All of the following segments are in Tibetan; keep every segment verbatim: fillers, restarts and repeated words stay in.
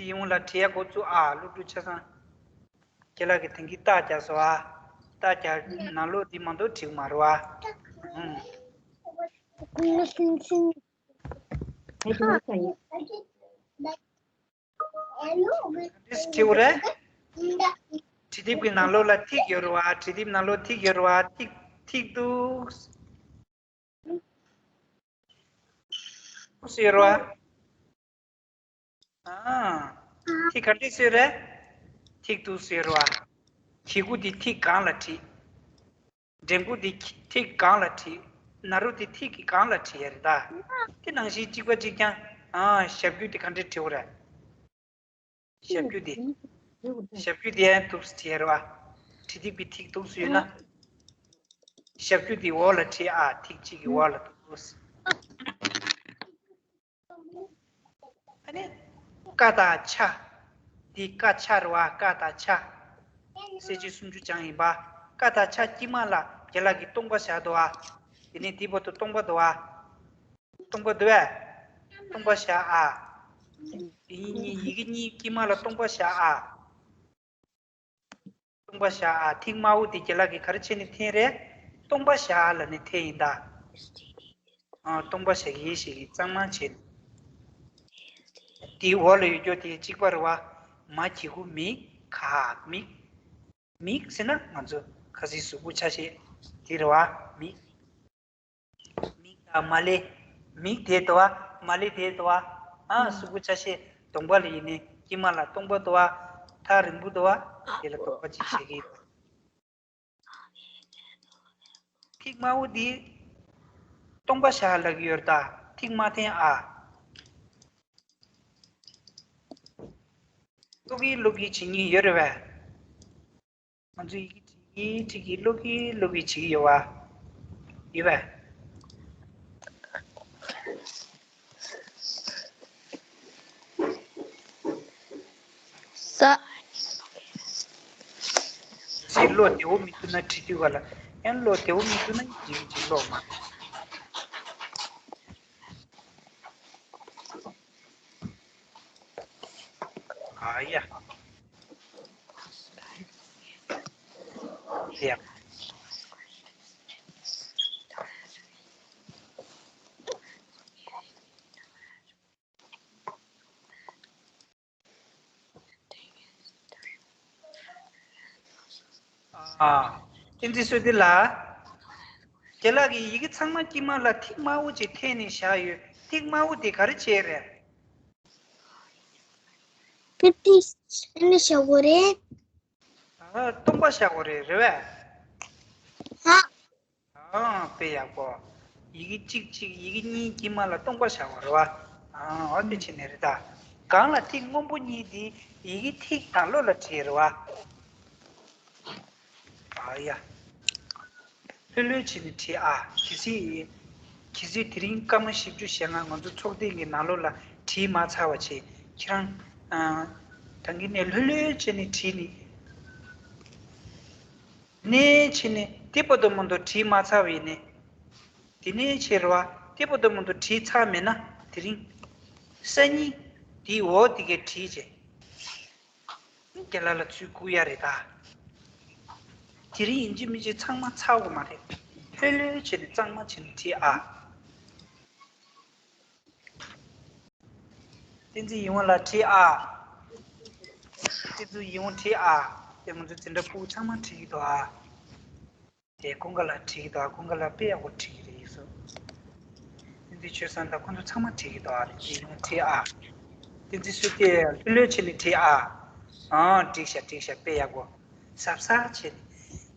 ཡིན་འོང་ལ་བྲིས་ཡ་འགོ་བཙུགས་ཨ། སློབ་ཕྲུག་ཆ་ཚང་། ཁྱེད་ལ་གི་དེང་གི་རྟགས་རྒྱག་སོ་ཨ། རྟགས་རྒྱག་ནང་ལོགས་འདི་མ་གཏོགས་བྲིས་མ་རོ་ཨ། ཨུམ། འདི་བྲིས་རེད། བྲིས་དེབ་ཀྱི་ནང་ལོགས་ལ་ཐིག་ཡོད་རོ་ཨ། བྲིས་དེབ་ནང་ལོགས་ཐིག་ཡོད་རོ་ཨ། ཐིག་ཐིག་འདུག་ཟེར་རོ་ཨ། ཨ། ཐིག་ག་འདྲས་ཟེར་རེད། ཐིག་འདུག་ཟེར་རོ་ཨ། གི་གུ་འདི་ཐིག་སྒང་ལ་བྲིས། འགྲེང་བུ་འདི་ཐིག་སྒང་ལ་བྲིས། ན་རོ་འདི་ཐིག་གི་སྒང་ལ་བྲིས་ཡ་རེད་ད། དེ་ནང་བཞིན་གཅིག་པ་གཅིག་རྐྱང་། ཨ། ཞབས་ཀྱུ་འདི་ག་འདྲས་བྲིས་རེད། ཞབས་ཀྱུ་འདི། ཞབས་ཀྱུ་འདི་ཡང་འདུག་སེ་བྲིས་རོ་ཨ། བྲིས་དེབ་ཀྱི་ཐིག་འདུག་སེ་ཡོད་ན། ཞབས་ཀྱུ་འདི་འོག་ལ་བྲིས་ཨ། ཐིག་གཅིག་གི་འོག་ལ་འདུག་སེ། ཨ་ནི། ཀ་དང་ཆ། འདི་ཀ་ཆ་རོ་ཨ། ཀ་དང་ཆ། གསལ་བྱེད་སུམ་ཅུ་བྱང་ཡིན་པ། ཀ་དང་ཆ་དཀྱིལ་མ་ལ་རྒན་ལགས་ཀྱིས་སྟོང་པ་བཞག་འདུག་ཨ། དེ་ནས་འདི་བར་དུ་སྟོང་པ་འདུག་ཨ། སྟོང་པ་འདུག་བས། སྟོང་པ་བཞག་ཨ། ཡི་གེ་གཉིས། ཡི་གེ་གཉིས་དཀྱིལ་མ་ལ་སྟོང་པ་བཞག་ཨ། སྟོང་པ་བཞག་ཨ། ཐིག་དམར་པོ་དེ་རྒན་ལགས་ཀྱིས་ག་རེ་བྱས་ནས་འཐེན་རེད། སྟོང་པ་བཞག་ལབ་ནས་འཐེན་ཡིན་ད། ཨ། སྟོང་པ་བཞག་གི་ཞིག་གི་གཙང་མ་བྱས། དེའི་འོག་ལ་ཡོད་རྒྱུ་དེ་གཅིག་པ་རེད་བ། མ་གི་གུ་མི། ག་མིག་མིག་ཟེར་ན་ང་ཚོ་ཁ་སང་གཟུགས་པོ་ཆ་ཤས་དེ་རེད་བ། མིག་མིག་དང་མ་ལེ། མིག་དེ་འདུག་བ། མ་ལེ་དེ་འདུག་བ། ཨ། གཟུགས་པོ་ཆ་ཤས་གདོང་པ་ལ་ཡིན་ནའི་དཀྱིལ་མ་ལ་སྟོང་པ་འདུག་བ། ཐག་རིང་པོ་འདུག་བ། དེ་ལ་སྟོང་པ་གཅིག་བྱེད་ཀྱི་ཡོད། ཐིག་དམར་པོ་འདི་སྟོང་པ་བཞག་ལབ་ཀྱི་ཡོད་རེད་ད། ཐིག་མ་འཐེན་ཨ། ཀློག་གིན་ཀློག་གིན་བྱེད་མཁན་ཡོད་རེད་པས། ང་ཚོ་ཡི་གེ་བྲིས་ཀྱིན་བྲིས་ཀྱིན་ཀློག་གིན་ཀློག་གིན་བྱེད་ཀྱི་ཡོད་པ། ཡོད་པས། ས། ཅིག་བློ་བདེ་པོ་མི་འདུག་ན་བྲིས་དུས་ག་ལ་ཡང་བློ་བདེ་པོ་མི་འདུག་ན་ཡིན་གཅིག་ཀློག་མ། ཨ་ཡ། ཡ། ཨ། བསྟན་འཛིན་བསོད་བདེ་ལགས། རྒན་ལགས་ཀྱིས་ཡི་གེ་ཚང་མ་དཀྱིལ་མ་ལ་ཐིག་དམར་པོ་ཅིག་འཐེན་ནས་བཞག་ཡོད། ཐིག་དམར་པོ་དེ་ག་རེ་བྱས་རེད། ཀི་ཏི་ཨ་ནི་བཞག་དགོས་རེད། ཨ། སྟོང་པ་བཞག་དགོས་རེད། རེད་པས། ཧ། ཨང་། དཔེ་ཡག་པོ། ཡི་གེ་གཅིག་གཅིག་ཡི་གེ་གཉིས་དཀྱིལ་མ་ལ་སྟོང་པ་བཞག་པ་རེད་པ། ཨང་། འོ་དེ་བྱས་ནས་རེད་ད། སྒང་ལ་ཐིག་སྔོན་པོ་གཉིས་དེ་ཡི་གེ་ཐིག་དང་ལོ་ལ་བྲིས་རེད་པ། ཨ་ཡ། ལྷོད་ལྷོད་བྱས་ནས་བྲིས་ཨ། གལ་སྲིད། གལ་སྲིད་དེ་རིང་སྐར་མ་བཞི་བཅུ་ཞེ་ལྔ་ང་ཚོ་ཚོགས་ཐེངས་ཀྱི་ནང་ལོགས་ལ་བྲིས་མ་ཚར་བ་བྱས་ཁྱེད་རང་། ཨ། ད་གིན་ནས་ལྷོད་ལྷོད་བྱས་ནས་བྲིས་ནས། དེ་ནས་བྱས་ནས་དེ་བར་དུ་མ་གཏོགས་བྲིས་མ་ཚར་བ་ཡིན་ནའི། དེ་ནས་བྱས་རེད་པ། དེ་བར་དུ་མ་གཏོགས་བྲིས་ཚར་མེད་ན་དེ་རིང་། སང་ཉིན་དེའི་འོག་དེ་གའི་བྲིས་བྱས། རྒན་ལགས་ལ་ཚུར་བསྐུར་ཡ་རེད་ད། དེ་རིང་ཡིན་གཅིག་མིན་གཅིག་ཚང་མ་ཚར་དགོས་མ་རེད། ལྷོད་ལྷོད་བྱས་ནས་གཙང་མ་བྱས་ནས་བྲིས་ཨ། བསྟན་འཛིན་ཡིད་འོང་ལགས་བྲིས་ཨ། བསྟན་འཛིན་ཡིད་འོང་བྲིས་ཨ། དེ་ང་ཚོ་འཛིན་གྲྭ་ཕྲུ་གུ་ཚང་མ་བྲིས་ཀྱི་འདུག་ཨ། དེ་ཀུན་དགའ་ལགས་བྲིས་ཀྱི་འདུག་ཨ། ཀུན་དགའ་ལགས་དཔེ་ཡག་པོ་བྲིས་ཀྱི་རེད་ཡིན་སོང་། བསྟན་འཛིན་ཆོས་བཟང་དང་ཁོང་ཚོ་ཚང་མ་བྲིས་ཀྱི་འདུག་ཨ། བྲིས་ཡིན་འོང་བྲིས་ཨ། བསྟན་འཛིན་བསོད་བདེ་ལྷོད་ལྷོད་བྱས་ནས་བྲིས་ཨ། ཨང་། འགྲིག་ཤག་འགྲིག་ཤག་དཔེ་ཡག་པོ། གཟབ་གཟབ་བྱས་ནས།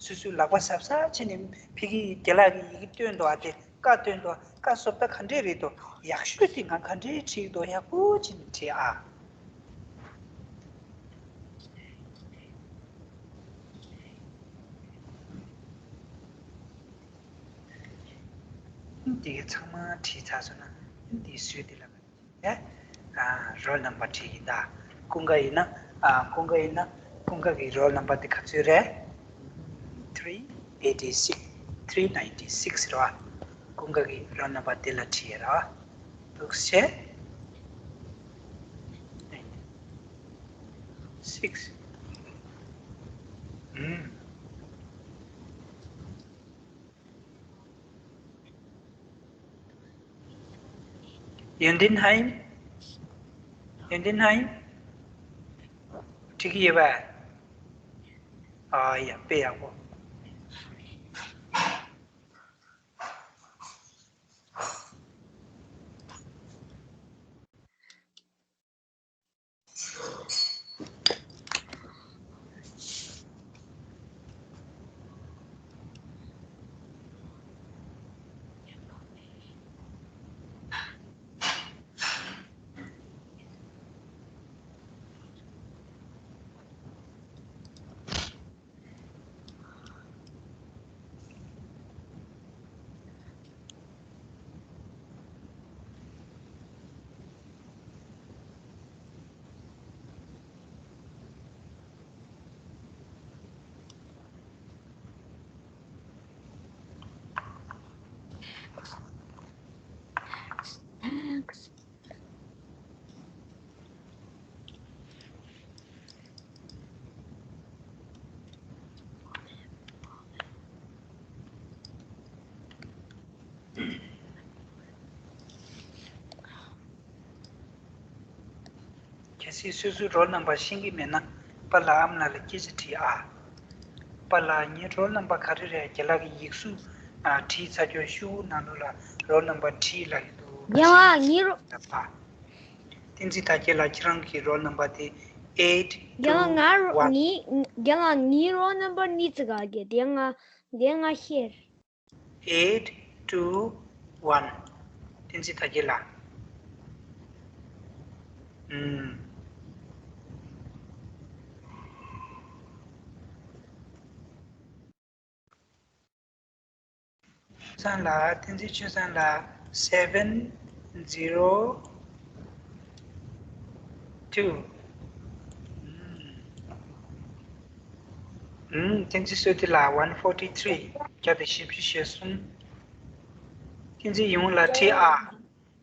སོ་སོའི་ལག་པ་གཟབ་གཟབ་བྱས་ནས་ཕ་གིའི་རྒན་ལགས་ཀྱིས་ཡི་གེ་སྟོན་འདུག་ཨ། དེ་ཀ་སྟོན་འདུག་ཨ། ཀ་སོབ་ད་ག་འདྲས་རེད་འདུག་ཡག་ཤོས་དེ་ང་ག་འདྲས་བྲིས་འདུག་ཡག་པོ་བྱས་ནས་བྲིས་ཨ། འདི་ག་ཚང་མ་བྲིས་ཚར་སོང་ན་འདི་བཟོས་ཏེ་ལབ་པ་ཡིན། ཨ། རོལ་ནམ་བར་བྲིས་ཡིན་ད། ཀུན་དགའ་ཡིན་ན། ཨ། ཀུན་དགའ་ཡིན་ན་ཀུན་དགའ་གི་རོལ་ནམ་བར་དེ་ག་ཚོད་རེད། three eighty six, three ninety six རེད་བ། ཀུན་དགའ་གི་རོལ་ནམ་བར་དེ་ལ་བྲིས་ཡོད་རེད་བ། འདུག་སེ། six. ཨུམ། ཡོན་ཏན་ཧའིམ། ཡོན་ཏན་ཧའིམ། འགྲིག་གི་ཡོད་པས། ཨ་ཡ། དཔེ་ཡག་པོ། གལ་སྲིད་སོ་སོའི་རོལ་ནམ་པར་ཤེས་ཀྱི་མེད་ན་པཱ་ལགས་ཨ་མ་ལགས་ལ་སྐད་ཆ་དྲིས་ཨ། པཱ་ལགས་ངའི་རོལ་ནམ་པར་ག་རེ་རེད། རྒན་ལགས་ཀྱིས་ཡིག་གཟུགས་ཨ་བྲིས་ཚར་རྒྱུ་ཤོག་བུ་ནང་ལོགས་ལ་རོལ་ནམ་པར་བྲིས་ལབ་ཀྱི་འདུག་རྒན་ལགས་ངའི་རོ། ལ་ཕ། བསྟན་འཛིན་དར་རྒྱས་ལགས་ཁྱེད་རང་གི་རོལ་ནམ་པར་དེ་eight two one། རྒན་ལགས་ང་རོ་ངའི་རྒན་ལགས་ངའི་རོལ་ནམ་པར་གཉིས་ཙི་ག་གི་དེ་ང་དེ་ང་ཤེར། eight two one། བསྟན་འཛིན་དར་རྒྱས་ལགས། ཨུམ། ཆོས་བཟང་ལགས། བསྟན་འཛིན་ཆོས་བཟང་ལགས། seven zero two། ཨུམ། བསྟན་འཛིན་བསོད་བདེ་ལགས། one forty three། བརྒྱ་དང་བཞི་བཅུ་ཞེ་གསུམ། བསྟན་འཛིན་ཡིད་འོང་ལགས་བྲིས་ཨ།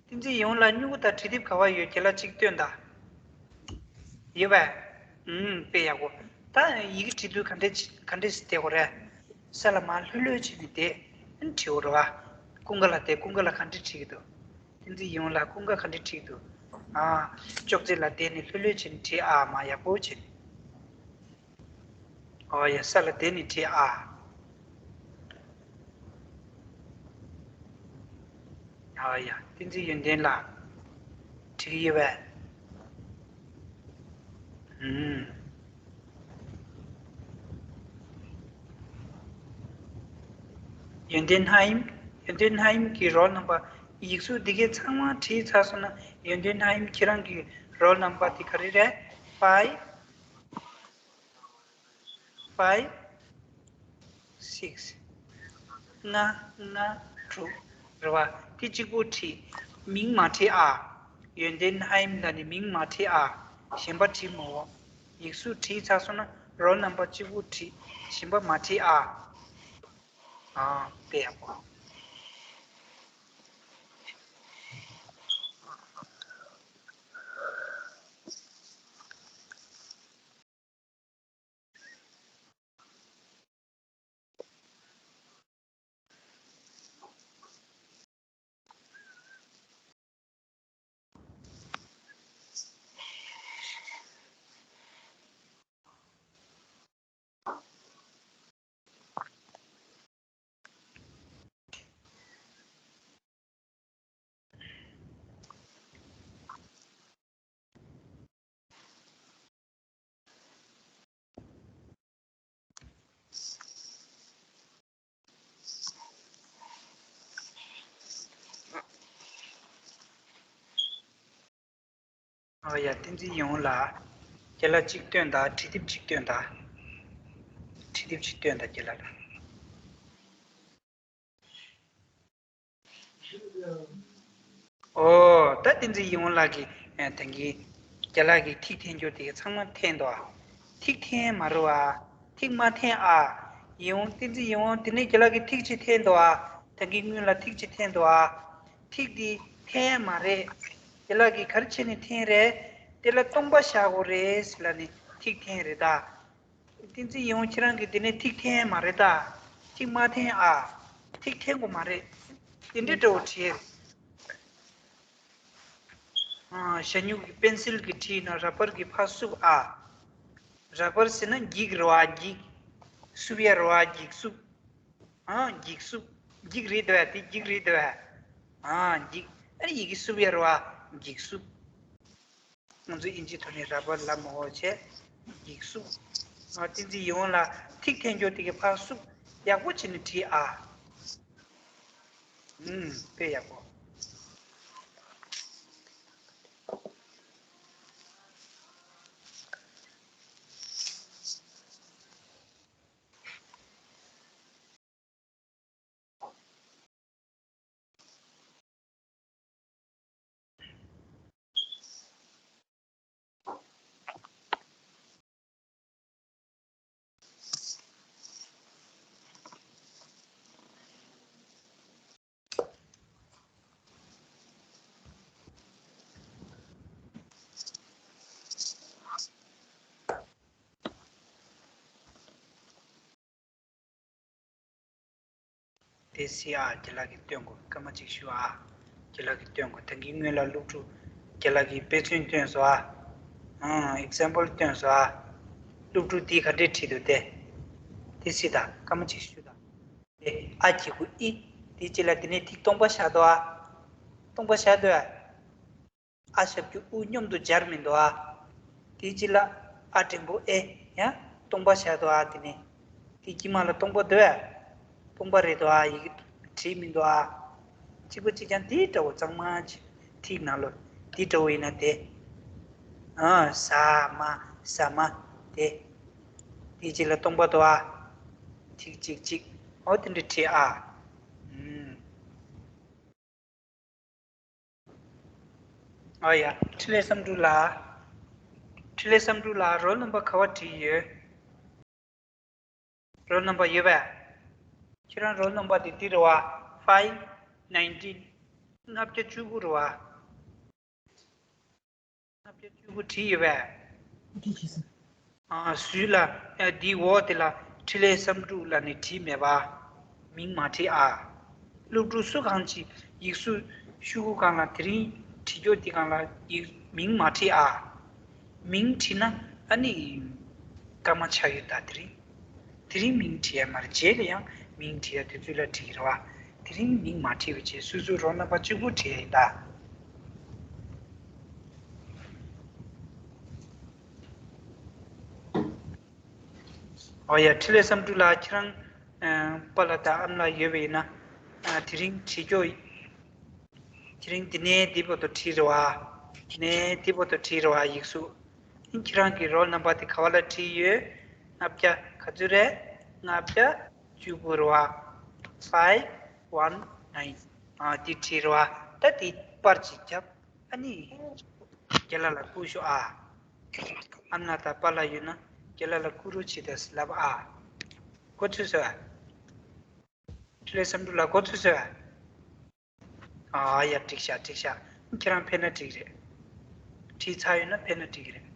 བསྟན་འཛིན་ཡིད་འོང་ལགས་སྨྱུ་གུ་དང་བྲིས་དེབ་ག་བ་ཡོད། རྒན་ལགས་གཅིག་སྟོན་དང་། ཡོད་པས། ཨུམ། དཔེ་ཡག་པོ། ད་ཡི་གེ་བྲིས་དུས་ག་འདྲས་ག་འདྲས་བསྡད་དགོས་རེད། ས་ལ་མར་ལྷོད་ལྷོད་བྱས་ནས་བསྡད། ཨ་ནི་བྲིས་དགོས་རེད་བ། ཀུན་དགའ་ལགས་དེ་ཀུན་དགའ་ལགས་ག་འདྲས་བྲིས་ཀྱི་འདུག་བསྟན་འཛིན་ཡིད་འོང་ལགས་ཀུན་དགའ་ག་འདྲས་བྲིས་ཀྱི་འདུག་ཨ། ཅོག་ཙེ་ལ་བསྡད་ནས་ལྷོད་ལྷོད་བྱས་ནས་བྲིས་ཨ། མར་ཡག་པོ་བྱས་ནས། ཨོ་ཡ། ས་ལ་བསྡད་ནས་བྲིས་ཨ། ཨོ་ཡ། བསྟན་འཛིན་ཡོན་ཏན་ལགས། བྲིས་ཡོད་པས། ཨུམ། ཡོན་ཏན་ཧ་ཡིམ། ཡོན་ཏན་ཧ་ཡིམ་གྱི་རོལ་ནམ་པར་ཡིག་གཟུགས་འདི་གའི་ཚང་མ་བྲིས་ཚར་སོང་ན། ཡོན་ཏན་ཧ་ཡིམ་ཁྱེད་རང་གི་རོལ་ནམ་པར་དེ་ག་རེ་རེད། five five six། ལྔ་ལྔ་དྲུག་རེད་བ། དེ་གཅིག་པོ་བྲིས། མིང་མ་བྲིས་ཨ། ཡོན་ཏན་ཧ་ཡིམ་ལ་ནི་མིང་མ་བྲིས་ཨ། གཞན་པ་བྲིས་མོ། ཡིག་གཟུགས་བྲིས་ཚར་སོང་ན་རོལ་ནམ་པར་གཅིག་པོ་བྲིས། གཞན་པ་མ་བྲིས་ཨ། ཨ། དཔེ་ཡག་པོ། ཨོ་ཡ། བསྟན་འཛིན་ཡིད་འོང་ལགས། རྒན་ལགས་གཅིག་སྟོན་དང་། བྲིས་དེབ་གཅིག་སྟོན་དང་། བྲིས་དེབ་གཅིག་སྟོན་དང་རྒན་ལགས་ལ། ཨོ། ད་བསྟན་འཛིན་ཡིད་འོང་ལགས་ཀྱིས་ཨ་ད་གིན་རྒན་ལགས་ཀྱིས་ཐིག་འཐེན་རྒྱུ་དེ་ཚང་མ་འཐེན་འདུག་ཨ། ཐིག་འཐེན་མ་རེད་བ། ཐིག་མ་འཐེན་ཨ། ཡིད་འོང་། བསྟན་འཛིན་ཡིད་འོང་། དེ་ནས་རྒན་ལགས་ཀྱིས་ཐིག་ཅིག་འཐེན་འདུག་ཨ། ད་གིན་སྔོན་ལ་ཐིག་ཅིག་འཐེན་འདུག་ཨ། ཐིག་འདི་འཐེན་མ་རེད། རྒན་ལགས་ཀྱིས་ག་རེ་བྱས་ནས་འཐེན་རེད། དེ་ལ་སྟོང་པ་བཞག་དགོས་རེད་ཟེར་ལབ་ནས་ ཐིག་འཐེན་རེད་ད། བསྟན་འཛིན་ཡིད་འོང་ཁྱེད་རང་གིས་དེ་ནས་ཐིག་འཐེན་མ་རེད་ད། ཐིག་མ་འཐེན་ཨ། ཐིག་འཐེན་དགོས་མ་རེད། དེ་འདྲའི་འདྲ་བོ་བྲིས། ཨ། ཞྭ་སྨྱུག་གི་པེན་སིལ་གྱིས་བྲིས་ན་ར་བར་གྱིས་ཕར་བསུབ་ཨ། ར་བར་ཟེར་ན་འགྱིག་རེད་བ། འགྱིག་བསུབ་ཡ་རེད་བ། འགྱིག་བསུབ། ཨ། འགྱིག་བསུབ། འགྱིག་རེད་དོ། དེ་འགྱིག་རེད་དོ། ཨ། འགྱིག་ཨ་ནི་ཡི་གེ་བསུབ་ཡ་རེད་བ། འགྱིག་བསུབ། ང་ཚོ་དབྱིན་ཇིའི་ཐོག་ནས་ར་བར་ལབ་མི་འོ་བྱས། འགྱིག་བསུབ། ཨ། བསྟན་འཛིན་ཡིད་འོང་ལ་ཐིག་འཐེན་རྒྱུ་དེ་གའི་ཕར་བསུབ། ཡག་པོ་བྱས་ནས་བྲིས་ཨ། ཨུམ། དཔེ་ཡག་པོ། དེ་སྲིད་ཨ། རྒན་ལགས་ཀྱིས་སྟོན་དགོས། སྐར་མ་གཅིག་བཞུགས་ཨ། རྒན་ལགས་ཀྱིས་སྟོན་དགོས། ད་གིན་སྔོན་ལ་སློབ་ཕྲུག་རྒན་ལགས་ཀྱིས་དཔེ་མཚོན་སྟོན་སོང་ཨ། ཨང་། ཨེག་ཛམ་པལ་སྟོན་སོང་ཨ། སློབ་ཕྲུག་འདིས་ག་འདྲས་བྲིས་འདུག་དེ། དེ་སྲིད་ད་སྐར་མ་གཅིག་བཞུགས་ད། དེ་ཨ་གི་གུ་ཨི། དེ་གཅིག་ལ་དེ་ནས་ཐིག་སྟོང་པ་བཞག་འདུག་ཨ། སྟོང་པ་བཞག་འདུག་ཨ། ཨ་ཞབས་ཀྱུ་ཨུ་མཉམ་དུ་སྦྱར་མི་འདུག་ཨ། དེ་གཅིག་ལ་ཨ་འགྲེང་བུ་ཨེ། ཡང་སྟོང་པ་བཞག་འདུག་ཨ། དེ་ནས་དེ་དཀྱིལ་མ་ལ་སྟོང་པ་འདུག་ཨ། སྟོང་པ་རེད་འདུག་ཨ། ཡི་གེ་བྲིས་མི་འདུག་ཨ། གཅིག་པ་གཅིག་རྐྱང་དེ་འདྲ་བོ་གཙང་མ་ཅིག་ཐིག་ནང་ལོགས་དེ་འདྲ་བོ་ཡིན་ན་དེ། ཨ། ཟ་མ། ཟ་མ། དེ། དེ་གཅིག་ལ་སྟོང་པ་འདུག་ཨ། ཐིག་གཅིག་གཅིག་འོ་དེ་འདྲ་བྲིས་ཨ། ཨུམ། ཨ་ཡ། འཕྲིན་ལས་བསམ་འགྲུབ་ལགས། འཕྲིན་ལས་བསམ་འགྲུབ་ལགས། རོལ་ནམ་བར་ག་པར་བྲིས་ཡོད། རོལ་ནམ་བར་ཡོད་པས། ཁྱེད་རང་རོལ་ནམ་བར་དེ་འདི་རེད་བ། ཕའིབ་ནའིན་ཊིན། ལྔ་བརྒྱ་བཅུ་དགུ་རེད་བ། ལྔ་བརྒྱ་བཅུ་དགུ་བྲིས་ཡོད་པས། འདི་བྲིས་སོང་། ཨ། ཟུར་ལ། ཨ། འདིའི་འོག་དེ་ལ་འཕྲིན་ལས་བསམ་འགྲུབ་ལབ་ནས་བྲིས་མེད་པ། མིང་མ་བྲིས་ཨ། སློབ་ཕྲུག་སུ་གང་ཅིག་ཡིག་གཟུགས་ཤོག་གུ་སྒང་ལ་དེ་རིང་བྲིས་རྒྱུ་དེ་སྒང་ལ་ཡིག་མིང་མ་བྲིས་ཨ། མིང་བྲིས་ན་ཨ་ནི་སྐར་མ་ཆག་ཡོད་ད། དེ་རིང་། དེ་རིང་མིང་བྲིས་ཡ་མ་རེད། རྗེས་ལ་ཡང་མིང་བྲིས་ཡ་དུས་ཚོད་ལ་བྲིས་ཀྱི་རེད་བ། དེ་རིང་མིང་མ་བྲིས་པ་བྱས་སོ་སོའི་རོལ་ནམ་བར་གཅིག་པུ་བྲིས་ཡ་ཡིན་ད། ཨོ་ཡ། འཕྲིན་ལས་བསམ་འགྲུབ་ལགས། ཁྱེད་རང་ཨ། པཱ་ལགས་དང་ཨ་མ་ལགས་ཡོད་པ་ཡིན་ན། ཨ། དེ་རིང་བྲིས་རྒྱུ། དེ་རིང་འདི་ནས་འདི་བར་དུ་བྲིས་རེད་བ། འདི་ནས་འདི་བར་དུ་བྲིས་རེད་བ། ཡིག་གཟུགས། ཁྱེད་རང་གི་རོལ་ནམ་བར་དེ་ག་པ་ལ་བྲིས་ཡོད། ལྔ་བརྒྱ་ག་ཚོད་རེད། ལྔ་བརྒྱ་བཅུ་དགུ་རེད་བ། ཕའིབ་ཝན་ནའིན། ཨ། འདི་བྲིས་རེད་བ། ད་འདི་པར་ཅིག་བརྒྱབ། ཨ་ནི། རྒན་ལགས་ལ་བསྐུར་ཤོག་ཨ། ཨ་མ་ལགས་དང་པཱ་ལགས་ཡོད་ན་རྒན་ལགས་ལ་བསྐུར་རོགས་བྱེད་དང་ལབ་ཨ། གོ་ཚོད་སོང་ཨ། འཕྲིན་ལས་བསམ་འགྲུབ་ལགས། གོ་ཚོད་སོང་ཨ། ཨ་ཡ། འགྲིག་ཤག་འགྲིག་ཤག་ཁྱེད་རང་ཕེབས་ན་འགྲིག་རེད། བྲིས་ཚར་ཡོད་ན་ཕེབས་ན་འགྲིག་གི་རེད།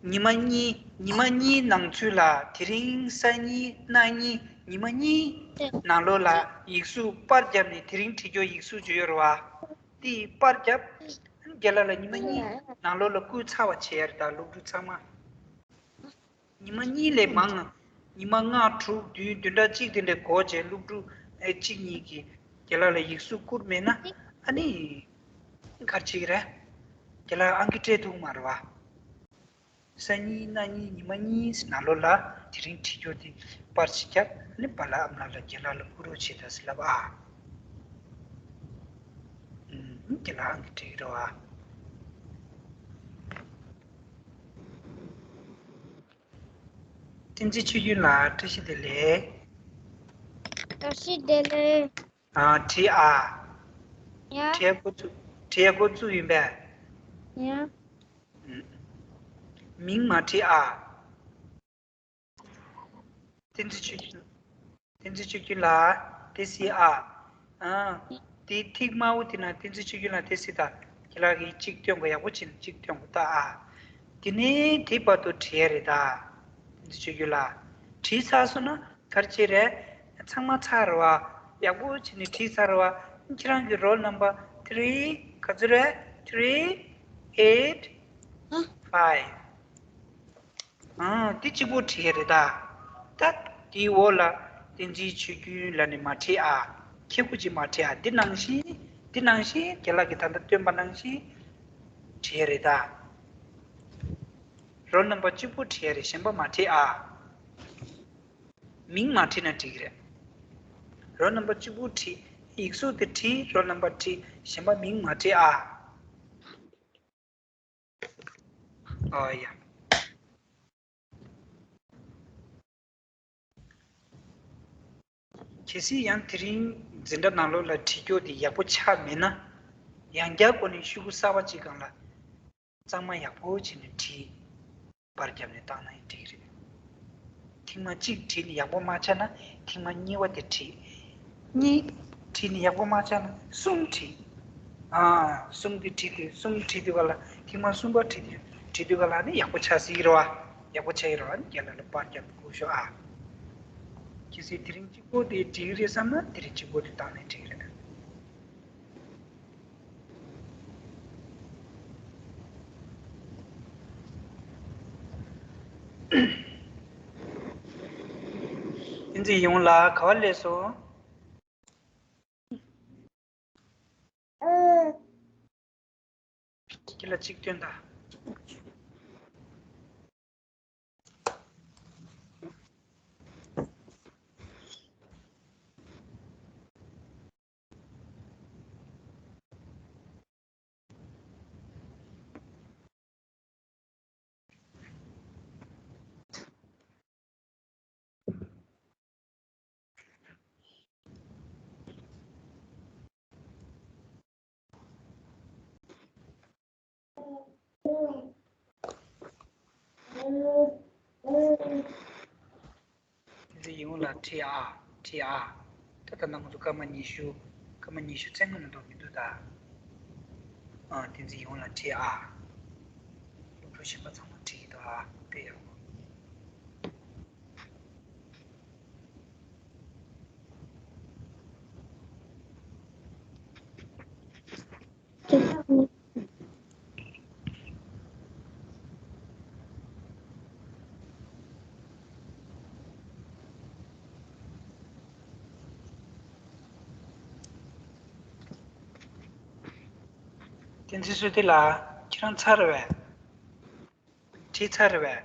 ཉི་མ་གཉིས། ཉི་མ་གཉིས་ནང་ཚུད་ལ་དེ་རིང་སང་ཉིན་གནངས་ཉིན་ཉི་མ་གཉིས་ནང་ལོགས་ལ་ཡིག་གཟུགས་པར་བརྒྱབ་ནས་དེ་རིང་བྲིས་རྒྱུ་ཡིག་གཟུགས་ཅིག་ཡོད་རེད་བ། དེ་པར་བརྒྱབ། རྒན་ལགས་ལ་ཉི་མ་གཉིས་ནང་ལོགས་ལ་བསྐུར་ཚར་བ་བྱས་ཡ་རེད་ད། སློབ་ཕྲུག་ཚང་མ། ཉི་མ་གཉིས་ལས་མང་། ཉི་མ་ལྔ་དྲུག་བདུན་བདུན་ཕྲག་གཅིག་དེ་འདྲའི་འགོར་རྗེས་སློབ་ཕྲུག་ཨེ་གཅིག་གཉིས་ཀྱིས་རྒན་ལགས་ལ་ཡིག་གཟུགས་བསྐུར་མེད་ན་ཨ་ནི་ག་རེ་བྱེད་ཀྱི་རེད། རྒན་ལགས་ཨང་ཀི་སྤྲད་ཐུབ་ཀྱི་མ་རེད་བ། སང་ཉིན་གནངས་ཉིན་ཉི་མ་གཉིས་ནང་ལོགས་ལ་དེ་རིང་བྲིས་རྒྱུ་དེ་པར་ཞིག་བརྒྱབ། ཨ་ནི་པཱ་ལགས་ཨ་མ་ལགས་ལ་རྒན་ལགས་ལ་བསྐུར་རོགས་བྱེད་དང་ཟེར་ལབ་ཨ། ཨུམ། རྒན་ལགས་ཨང་ཀི་སྤྲད་ཀྱི་རེད་བ། བསྟན་འཛིན་ཆོས་སྐྱོང་ལགས། བཀྲ་ཤིས་བདེ་ལེགས། བཀྲ་ཤིས་བདེ་ལེགས། ཨ། བྲིས་ཨ། ཡ། བྲིས་འགོ་བཙུགས། བྲིས་འགོ་བཙུགས་ཡིན་པས། ཡ། ཨུམ། མིང་མ་བྲིས་ཨ། བསྟན་འཛིན་ཆོས་སྐྱོང་། བསྟན་འཛིན་ཆོས་སྐྱིད་ལགས་དེ་སྲིད་ཨ། ཨ། དེ་ཐིག་དམར་པོ་དེ་ན་བསྟན་འཛིན་ཆོས་སྐྱིད་ལགས་དེ་སྲིད་ད། ཁྱེད་ལགས་ཀྱིས་གཅིག་སྟོན་དགོས། ཡག་པོ་བྱས་ནས་གཅིག་སྟོན་དགོས་ད་ཨ། དེ་ནས་དེ་བར་དུ་བྲིས་ཡ་རེད་ད། བསྟན་འཛིན་ཆོས་སྐྱིད་ལགས། བྲིས་ཚར་སོང་ན་ག་རེ་བྱེད་རེད། ཚང་མ་ཚར་རེད་བ། ཡག་པོ་བྱས་ནས་བྲིས་ཚར་རེད་བ། ཁྱེད་རང་གི་roll number three ག་ཚོད་རེད། three eight five། ཨང་། འདི་གཅིག་པོ་བྲིས་ཡ་རེད་ད། ད་འདིའི་འོག་ལ་བསྟན་འཛིན་ཆོས་སྐྱིད་ལབ་ནས་མ་བྲིས་ཨ། ཁྱད་པར་ཅིག་མ་བྲིས་ཨ། འདི་ནང་བཞིན། འདི་ནང་བཞིན་རྒན་ལགས་ཀྱིས་ད་ལྟ་སྟོན་པ་ནང་བཞིན་བྲིས་ཡ་རེད་ད། roll number གཅིག་པོ་བྲིས་ཡ་རེད། གཞན་པ་མ་བྲིས་ཨ། མིང་མ་བྲིས་ན་འགྲིག་གི་རེད། roll number གཅིག་པོ་བྲིས། ཡིག་གཟུགས་དེ་བྲིས། roll number བྲིས། གཞན་པ་མིང་མ་བྲིས་ཨ། ཨ་ཡ། གལ་སྲིད་ཡང་དེ་རིང་འཛིན་གྲྭ་ནང་ལོགས་ལ་བྲིས་རྒྱུ་དེ་ཡག་པོ་ཆགས་མེད་ན། ཡང་བསྐྱར་སྒོ་ནས་ཤོག་གུ་གསར་པ་གཅིག་སྒང་ལ་གཙང་མ་ཡག་པོ་བྱས་ནས་བྲིས། པར་བརྒྱབ་ནས་བཏང་ན་ཡང་འགྲིག་གི་རེད། ཐེངས་མ་གཅིག་བྲིས་ནས་ཡག་པོ་མ་ཆགས་ན་ཐེངས་མ་གཉིས་པ་དེ་བྲིས། གཉིས་བྲིས་ནས་ཡག་པོ་མ་ཆགས་ན་གསུམ་བྲིས། ཨ། གསུམ་དེ་བྲིས་དུས། གསུམ་བྲིས་དུས་ག་ལ། ཐེངས་མ་གསུམ་པ་བྲིས་དུས། བྲིས་དུས་ག་ལ་ནི་ཡག་པོ་ཆགས་སྲིད་ཀྱི་རེད་བ། ཡག་པོ་ཆགས་ཀྱི་རེད་བ། ཨ་ནི་རྒན་ལགས་ལ་པར་བརྒྱབ་སྒུག་ཤོག་ཨ། གལ་སྲིད་དེ་རིང་གཅིག་པོ་དེ་འགྲིག་གི་རེད་བསམ་ན་དེ་རིང་གཅིག་པོ་དེ་བཏང་ནས་འགྲིག་གི་རེད། བསྟན་འཛིན་ཡོངས་ལ་ག་བ་སླེབས་སོང་། ཁྱེད་ལ་གཅིག་སྟོན་དང་། དེ་ཚོ་ཡིན་འོང་ལ་ཁྲིད་ཨ། ཁྲིད་ཨ། ད་ལྟ་ནང་དུ་སྐར་མ་ཉི་ཤུ། སྐར་མ་ཉི་ཤུ་ཚན་སྔོན་ལ་འདུག་མི་འདུག་ད། ཨ། དེ་ཚོ་ཡིན་འོང་ལ་ཁྲིད་ཨ། སློབ་ཕྲུག་གཞན་པ་ཚང་མ་ཁྲིད་ཀྱི་འདུག་ཨ། དཔེ་ཡག་པོ། བསྟན་འཛིན་བསོད་བདེ་ལགས། ཁྱེད་རང་ཚར་བས། ཁྲིད་ཚར་བས།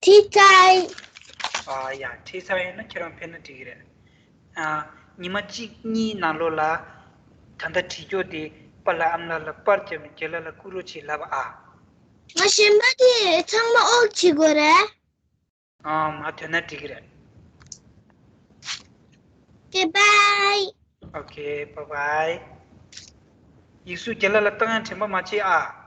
ཁྲིད་ཚར། ཨ་ཡ། ཁྲིད་ཚར་ཡིན་ན་ཁྱེད་རང་ཕེབས་ན་འགྲིག་གི་རེད། ཨ། ཉི་མ་གཅིག་གཉིས་ནང་ལོགས་ལ་ད་ལྟ་བྲིས་རྒྱུ་དེ་པཱ་ལགས་ཨ་མ་ལགས་ལ་པར་བརྒྱབ་ནས་རྒན་ལགས་ལ་བསྐུར་རོགས་བྱེད་ལབ་ཨ། ང་གཞན་པ་དེ་ཚང་མ་ཨོག་བྱེད་དགོས་རེད། ཨ། མ་ཐོན་ན་འགྲིག་གི་རེད། Okay, bye. Okay, bye bye. ཡིག་གཟུགས་རྒན་ལགས་ལ་བཏང་ཡང་དྲན་པ་མ་བརྗེད་ཨ།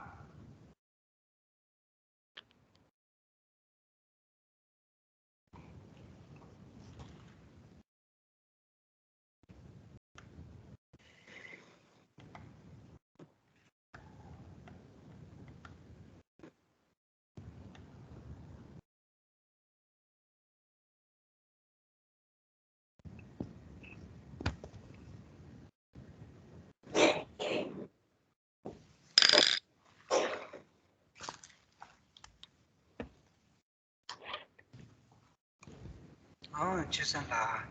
ཨང་། ཆོས་བཟང་ལགས།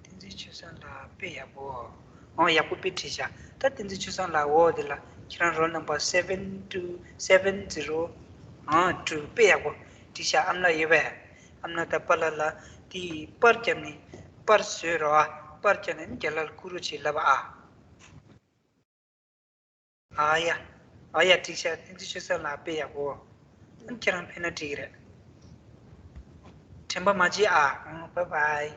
བསྟན་འཛིན་ཆོས་བཟང་ལགས་དཔེ་ཡག་པོ། ཨང་། ཡག་པོ་དཔེ་བྲིས་ཤག་ད་བསྟན་འཛིན་ཆོས་བཟང་ལགས། འོ་དེ་ལ་ཁྱེད་རང་roll number seven two seven zero ཨང་two དཔེ་ཡག་པོ་བྲིས་ཤག་ཨ་མ་ལགས་ཡོད་པས། ཨ་མ་ལགས་དང་པཱ་ལགས་ལ་དེའི་པར་བརྒྱབ་ནས། པར་བཟོས་རོགས་ཨ། པར་བརྒྱབ་ནས་རྒན་ལགས་ལ་བསྐུར་རོགས་བྱེད་ལབ་ཨ། ཨ་ཡ། ཨ་ཡ། འགྲིག་ཤག་བསྟན་འཛིན་ཆོས་བཟང་ལགས་དཔེ་ཡག་པོ། ཨ། ཁྱེད་རང་ཕེབས་ན་འགྲིག་གི་རེད། དྲན་པ་མ་བརྗེད་ཨ། ཨང་། bye bye།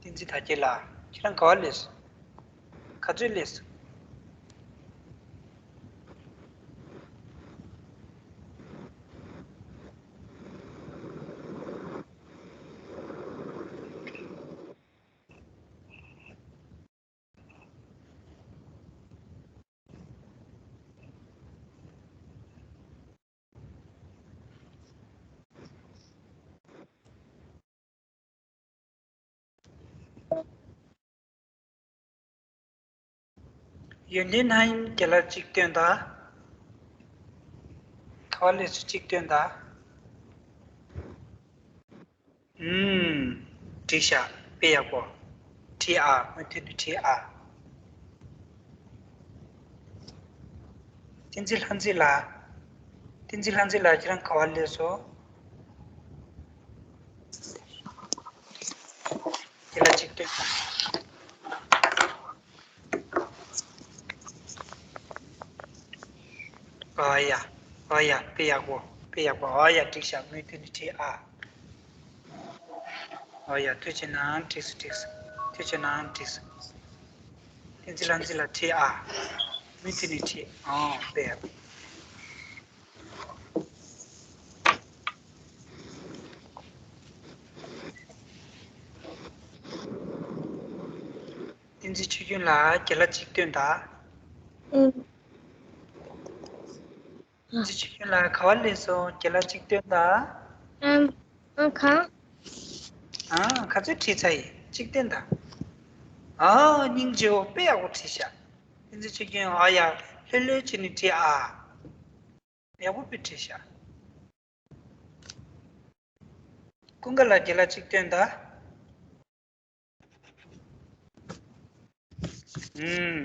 བསྟན་འཛིན་དར་རྒྱས་ལགས། ཁྱེད་རང་ག་པར་སླེབས་སོང་། ག་ཚོད་སླེབས་སོང་། ཡོན་ཏན་ཧ་ཡིན་རྒན་ལགས་གཅིག་སྟོན་དང་། ག་པར་སླེབས་སོང་། གཅིག་སྟོན་དང་། ཨུམ། འགྲིག་ཤག་དཔེ་ཡག་པོ། བྲིས་ཨ། མུ་མཐུད་ནས་བྲིས་ཨ། བསྟན་འཛིན་ལྷ་མཛེས་ལགས། བསྟན་འཛིན་ལྷ་མཛེས་ལགས། ཁྱེད་རང་ག་པར་སླེབས་སོང་། རྒན་ལགས་གཅིག་སྟོན་དང་། ཨ་ཡ། ཨ་ཡ། དཔེ་ཡག་པོ། དཔེ་ཡག་པོ། ཨ་ཡ། འགྲིག་ཤག་མུ་མཐུད་ནས་བྲིས་ཨ། ཨ་ཡ། ཐུགས་རྗེ་གནང་། འགྲིག་སོང་། འགྲིག་སོང་། ཐུགས་རྗེ་གནང་། འགྲིག་སོང་། བསྟན་འཛིན་ལྷ་མཛེས་ལགས་བྲིས་ཨ། མུ་མཐུད་ནས་བྲིས། ཨོ། དཔེ་ཡག་པོ། བསྟན་འཛིན་ཆོས་སྐྱོང་ལགས། རྒན་ལགས་གཅིག་སྟོན་དང་། ཨུམ། བསྟན་འཛིན་ཆོས་སྐྱོང་ལགས། ག་པར་སླེབས་སོང་། རྒན་ལགས་གཅིག་སྟོན་དང་། ཨམ། ཨ་ཁ། ཨ། ག་ཚོད་བྲིས་ཚར་ཡིན། གཅིག་སྟོན་དང་། ཨ། སྙིང་རྗེ་བོ། དཔེ་ཡག་པོ་བྲིས་ཤག་བསྟན་འཛིན་ཆོས་སྐྱོང་། ཨ་ཡ། ལྷོད་ལྷོད་བྱས་ནས་བྲིས་ཨ། ཡག་པོ་དཔེ་བྲིས་ཤག་ཀུན་དགའ་ལགས། རྒན་ལགས་གཅིག་སྟོན་དང་། ཨུམ།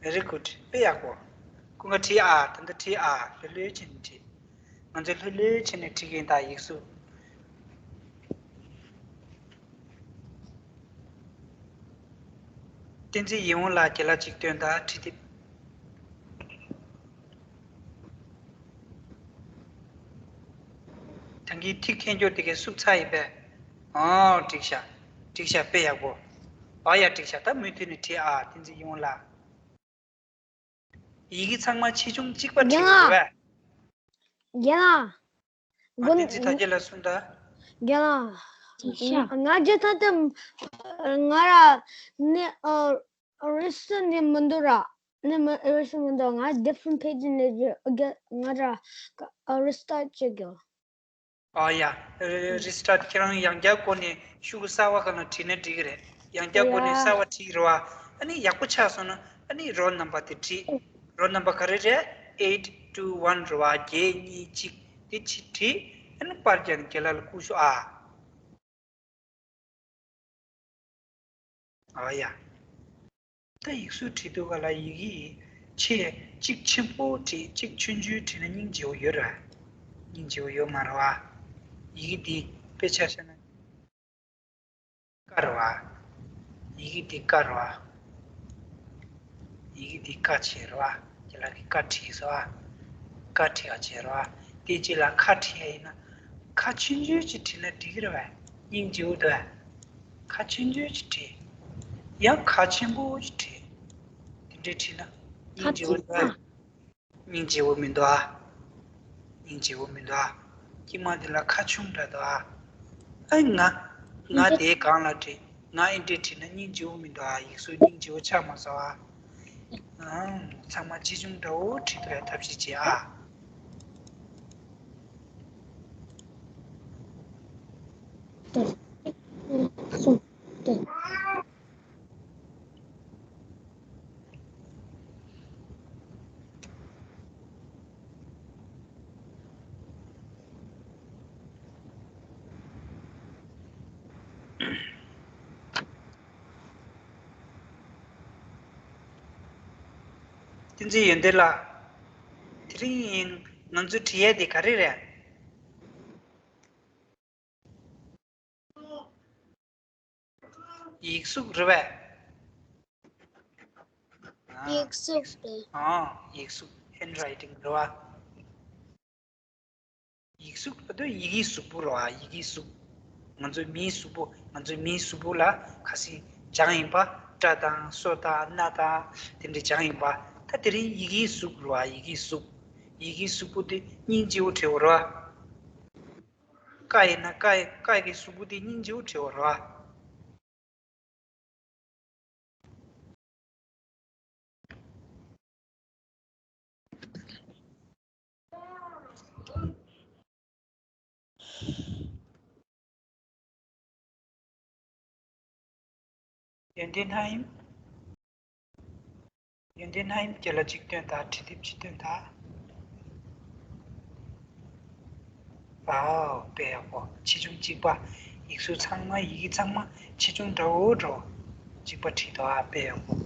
very good. དཔེ་ཡག་པོ། ཀུན་དགའ་བྲིས་ཨ། ད་ལྟ་བྲིས་ཨ། ལྷོད་ལྷོད་བྱས་ནས་བྲིས། ང་ཚོས་ལྷོད་ལྷོད་བྱས་ནས་བྲིས་ཀྱི་ཡིན་ད། ཡིག་གཟུགས། བསྟན་འཛིན་ཡིད་འོང་ལགས། རྒན་ལགས་གཅིག་སྟོན་དང་། བྲིས་དེབ། ད་གིན་ཐིག་འཐེན་རྒྱུ་དེ་གའི་བསུབས་ཚར་ཡིན་པས། ཨོ། འགྲིག་ཤག་འགྲིག་ཤག་དཔེ་ཡག་པོ། ཨ་ཡ། འགྲིག་ཤག་ད་མུ་མཐུད་ནས་བྲིས་ཨ། བསྟན་འཛིན་ཡིད་འོང་ལགས། ཡི་གེ་ཚང་མ་ཆེ་ཆུང་གཅིག་པ་བྲིས་དགོས་རེད་པས། རྒན་ལགས། ཨ། བསྟན་འཛིན་དར་རྒྱས་ལགས་གསུངས་དང་། རྒན་ལགས། ང་རྒྱལ་ཐང་དུ་ང་ར་ནི་ཨ་རི་སི་ནི་མི་འདུག་ར། ནི་མི་རི་སི་མི་འདུག་ང་different page ནས་རྒྱ་ང་ར་ཨ་restart བྱེད་དགོས། ཨ་ཡ། restart ཁྱེད་རང་ཡང་བསྐྱར་སྒོ་ནས་ཤོག་གུ་གསར་པ་སྒང་ལ་བྲིས་ན་འགྲིག་གི་རེད། ཡང་བསྐྱར་སྒོ་ནས་གསར་པ་བྲིས་རེད་བ། ཨ་ནི་ཡག་པོ་ཆགས་སོང་ན་ཨ་ནི་roll number དེ་བྲིས། roll number ག་རེ་རེད། eight two one རེད་བ། བརྒྱད་གཉིས་གཅིག་དེ་ཅིག་བྲིས། ཨ་ནི་པར་རྒྱག་ནས་རྒན་ལགས་ལ་བསྐུར་ཤོག་ཨ། ཨ་ཡ། ད་ཡིག་གཟུགས་བྲིས་དུས་ག་ལ་ཡི་གེ་ཆེ་གཅིག་ཆེན་པོ་བྲིས་གཅིག་ཆུང་ཆུང་བྲིས་ན་སྙིང་རྗེ་བོ་ཡོད་རེད། སྙིང་རྗེ་བོ་ཡོད་མ་རེད་བ། ཡི་གེ་འདི་དཔེ་ཆ་བཞག་ན། ཀ་རེད་བ། ཡི་གེ་འདི་ཀ་རེད་བ། ཡི་གེ་འདི་ཀ་ཆེ་རེད་བ། ཁྱེད་ལ་གི་ཀ་བྲིས་སོ་བ། ཀ་བྲིས་ཡ་ཆེ་རེད་བ། དེ་གཅིག་ལ་ཁ་བྲིས་ཡ་ཡིན་ན། ཁ་ཆུང་ཆུང་ཅིག་བྲིས་ན་འགྲིག་གི་རེད་བ། སྙིང་རྗེ་བོ་འདུག་བ། ཁ་ཆུང་ཆུང་ཅིག་བྲིས། ཡང་ཁ་ཆེན་པོ་ཅིག་བྲིས། དེ་འདྲས་བྲིས་ན་སྙིང་རྗེ་བོ་འདུག་བ། སྙིང་རྗེ་བོ་མི་འདུག་ཨ། སྙིང་རྗེ་བོ་མི་འདུག་ཨ། དཀྱིལ་མ་འདི་ལ་ཁ་ཆུང་འདྲ་འདུག་ཨ། ཨ་ང་། ང་དེའི་སྒང་ལ་བྲིས། ང་ཨེ་འདྲས་བྲིས་ན་སྙིང་རྗེ་བོ་མི་འདུག་ཨ། ཡིག་གཟུགས་སྙིང་རྗེ་བོ་ཆགས་མ་སོང་ཨ། ཨང་། ཚང་མ་ཆེ་ཆུང་འདྲ་བོ་བྲིས་ཐུབ་ཡ་ཐབས་ཤེས་བྱེད་ཨ། བསྟན་འཛིན་ཡོན་ཏན་ལགས། དེ་རིང་ང་ཚོ་བྲིས་ཡས་དེ་ག་རེ་རེད། ཡིག་གཟུགས་རེད་པས། ཨ། ཡིག་གཟུགས་རེད། ཨ། ཡིག་གཟུགས། ཧེན་རའི་ཊིང་རེད་པ། ཡིག་གཟུགས་ལབ་དུས་ཡི་གེའི་གཟུགས་པོ་རེད་པ། ཡི་གེའི་གཟུགས། ང་ཚོའི་མིའི་གཟུགས་པོ། ང་ཚོའི་མིའི་གཟུགས་པོ་ལ་ཁ་སང་སྦྱངས་ཡིན་པ། སྐྲ་དང་སོ་དང་སྣ་དང་དེ་འདྲ་སྦྱངས་ཡིན་པ། ད་དེ་རིང་ཡི་གེའི་གཟུགས་རེད་བ། ཡི་གེའི་གཟུགས། ཡི་གེའི་གཟུགས་པོ་དེ་སྙིང་རྗེ་བོ་བྲིས་པ་རེད་བ། ཀ་ཡིན་ན་ཀ་ཡི། ཀ་གི་གཟུགས་པོ་དེ་སྙིང་རྗེ་བོ་བྲིས་པ་རེད་བ། ཡོན་ཏན་སྣ་ཡིན། ཡོན་ཏན་སྣ་ཡིན་སྐད་ལ་གཅིག་སྟོན་དང་། བྲིས་དེབ་གཅིག་སྟོན་དང་། ཨའོ། དཔེ་ཡག་པོ། ཆེ་ཆུང་གཅིག་པ། ཡིག་གཟུགས་ཚང་མ། ཡི་གེ་ཚང་མ་ཆེ་ཆུང་འདྲ་བོ་འདྲ་བོ་གཅིག་པ་བྲིས་འདུག་ཨ། དཔེ་ཡག་པོ།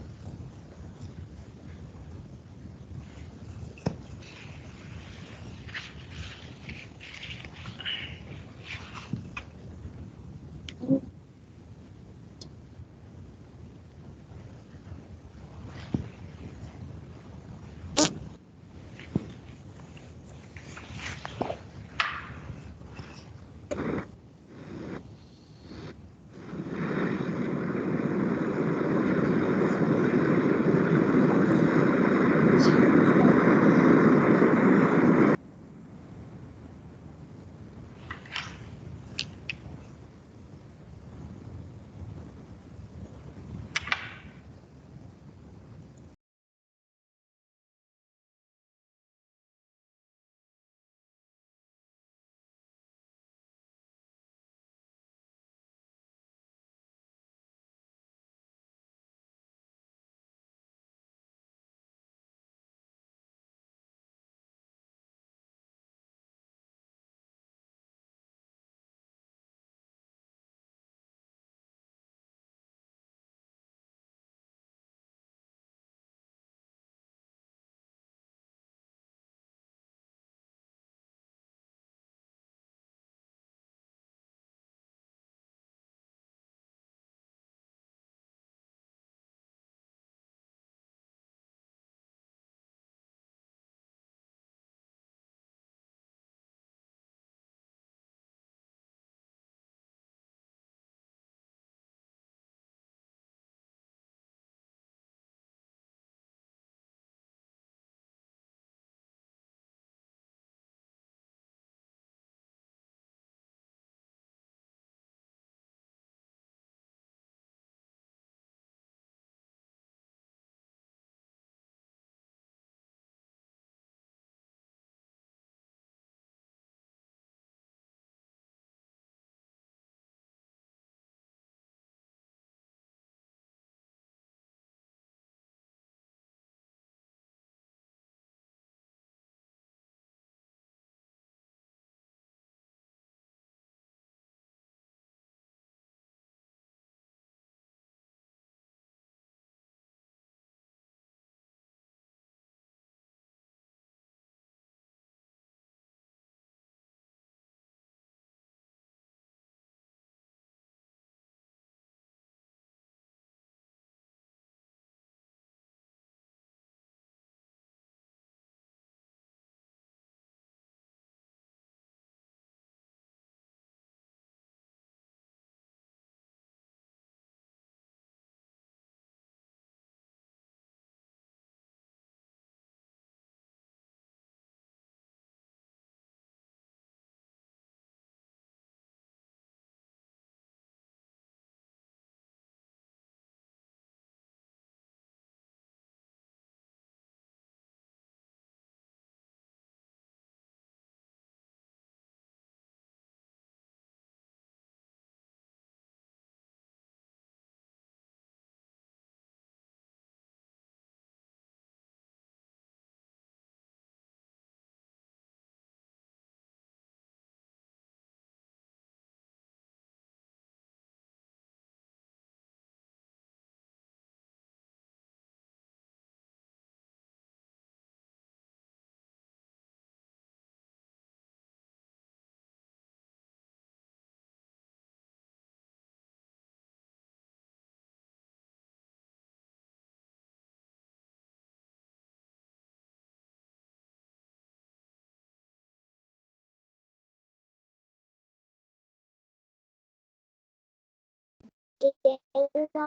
རྒན་ལགས།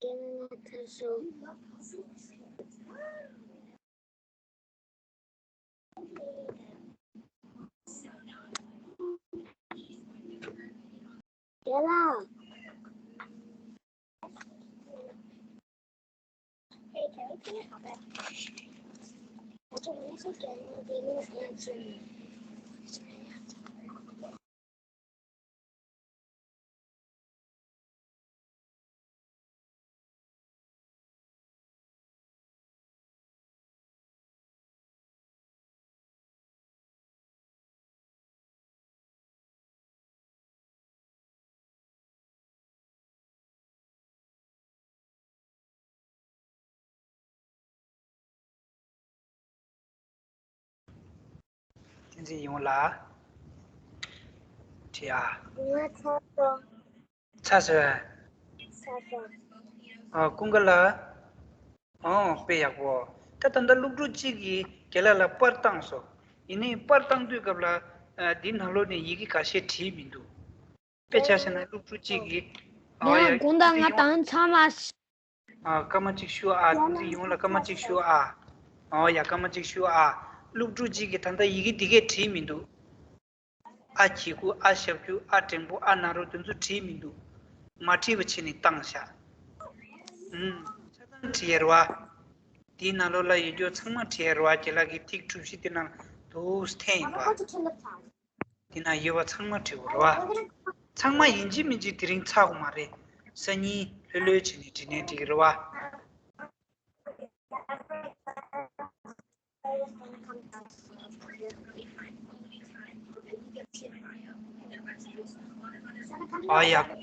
རྒན་ལགས་ཐུག་སོང་། རྒན་ལགས། བསྟན་འཛིན་ཡོང་ལ། དྲི་ཨ། ང་ཚར་སོང་། ཚར་སོང་། ཚར་སོང་། ཨ། ཀུན་དགའ་ལགས། ཨོ། དཔེ་ཡག་པོ། ད་ད་ལྟ་སློབ་ཕྲུག་གཅིག་གིས་རྒན་ལགས་ལ་པར་བཏང་སོང་། ཡིན་ནའི་པར་བཏང་དུས་སྐབས་ལ། ཨ། འདི་ནང་ལོགས་ནས་ཡི་གེ་ཁ་ཤས་བྲིས་མི་འདུག་དཔེ་ཆ་བཞག་ན་སློབ་ཕྲུག་གཅིག་གིས། ཨ། ཡ། ཡ། དགོངས་དག་ང་ཡོང་། དང་ཚང་མ། ཨ། སྐར་མ་གཅིག་ཞུ་ཨ། བསྟན་འཛིན་ཡོང་ལ་སྐར་མ་གཅིག་ཞུ་ཨ། ཨོ་ཡ། སྐར་མ་གཅིག་ཞུ་ཨ། སློབ་ཕྲུག་གཅིག་གིས་ད་ལྟ་ཡི་གེ་འདི་གས་བྲིས་མི་འདུག་ཨ། གི་གུ། ཨ་ཞབས་ཀྱུ། ཨ་འགྲེང་བུ། ཨ་ན་རོ། དེ་ཚོ་བྲིས་མི་འདུག་མ་བྲིས་པ་བྱས་ནས་བཏང་བཞག་ཨུམ། ཆ་ཚང་བྲིས་ཡ་རེད་བ། དེའི་ནང་ལོགས་ལ་ཡོད་རྒྱུ་ཚང་མ་བྲིས་ཡ་རེད་བ། རྒན་ལགས་ཀྱི་ཐིག་གྲུ་བཞི་དེ་ནང་དུ་འཐེན་ཡིན་པ། དེ་ན་ཡོད་པ་ཚང་མ་བྲིས་དགོས་རེད་བ། ཚང་མ་ཡིན་གཅིག་མིན་གཅིག་དེ་རིང་ཚར་དགོས་མ་རེད། སང་ཉིན་ལྷོད་ལྷོད་བྱས་ནས་བྲིས་ནའི་འགྲིག་གི་རེད་བ། ཨ་ཡ། ཀུན་དགའ་ལགས།